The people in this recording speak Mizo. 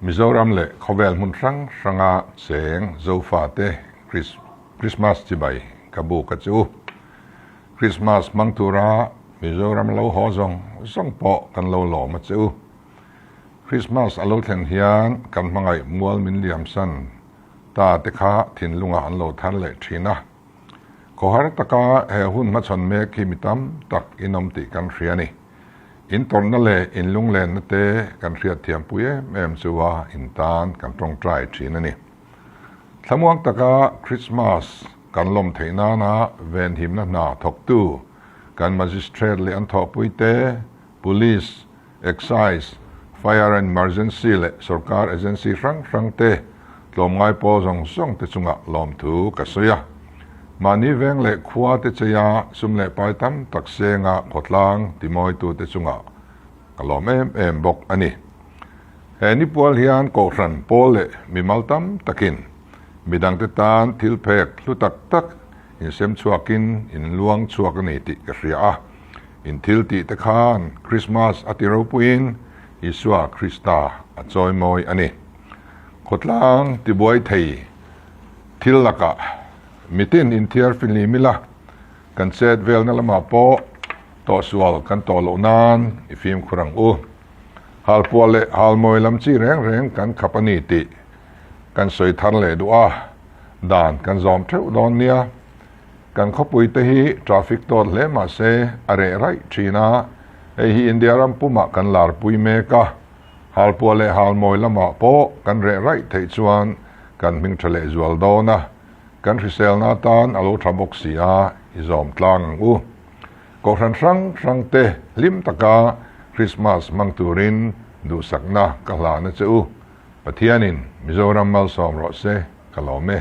Mizoram leh khawvel hmun hrang hranga cheng Zofate Krismas chibai ka buk a chu. Krismas hmang tura Mizoram lo haw zawng zawng pawh kan lo lawm a che u. Krismas a lo thlen hian kan hmangaih mual min liamsan ta te kha thinlungah an lo thar leh thin a. Khawhar taka he hun hmachhawn mek hi mi tam tak in awm tih kan hria a ni. In tawrhna leh in lunglenna te kan hriatthiam pui em em chu a in tan kan tawngtai thin a ni. Thlamuang taka Krismas kan lawm theih nana venhimna hna thawktu kan Magistrate leh an thawhpui te, Police, Excise, Fire and Emergency leh sorkar agency hrang hrang te tlawmngai pawl zawng zawng te chungah lawmthu ka sawi a. Mahni veng leh khua te cheia sum leh pai tam tak senga khawtlang timawitu te chungah ka lawm em em bawk a ni. He nipual hian kohhran pawl leh mimal tam takin midangte tan thil phek hlu tak tak insem chhuakin inluang chhuak a ni tih ka hria a. In thil tih te khan Krismas a ti ropuiin Isua Krista a chawimawi a ni. Khawtlang tibuai thei thil lakah mitin inthiar fihlim ila, kan chet velna lamah pawh tawhsual kan tawh loh nan i fimkhur ang u. Halpuah leh halmawi lam chi reng reng kan khap a ni tih kan sawi thar leh duh a, dan kan zawm theuh dawn nia. Kan khawpui te hi traffic tawt hle mah se a reh raih thin a, hei hi India ram pumah kan larpui mek a, Halpuah leh Halmawi lamah pawh kan reh raih theih chuan kan hming tha leh zual dawn a, kan hriselna atan a lo tha bawk si a, i zawm tlang ang u. Kohhran hrang hrang te hlim taka Krismas hmang turin duhsakna ka hlana che u. Pathianin Mizoram malsawm rawh se, ka lawm e.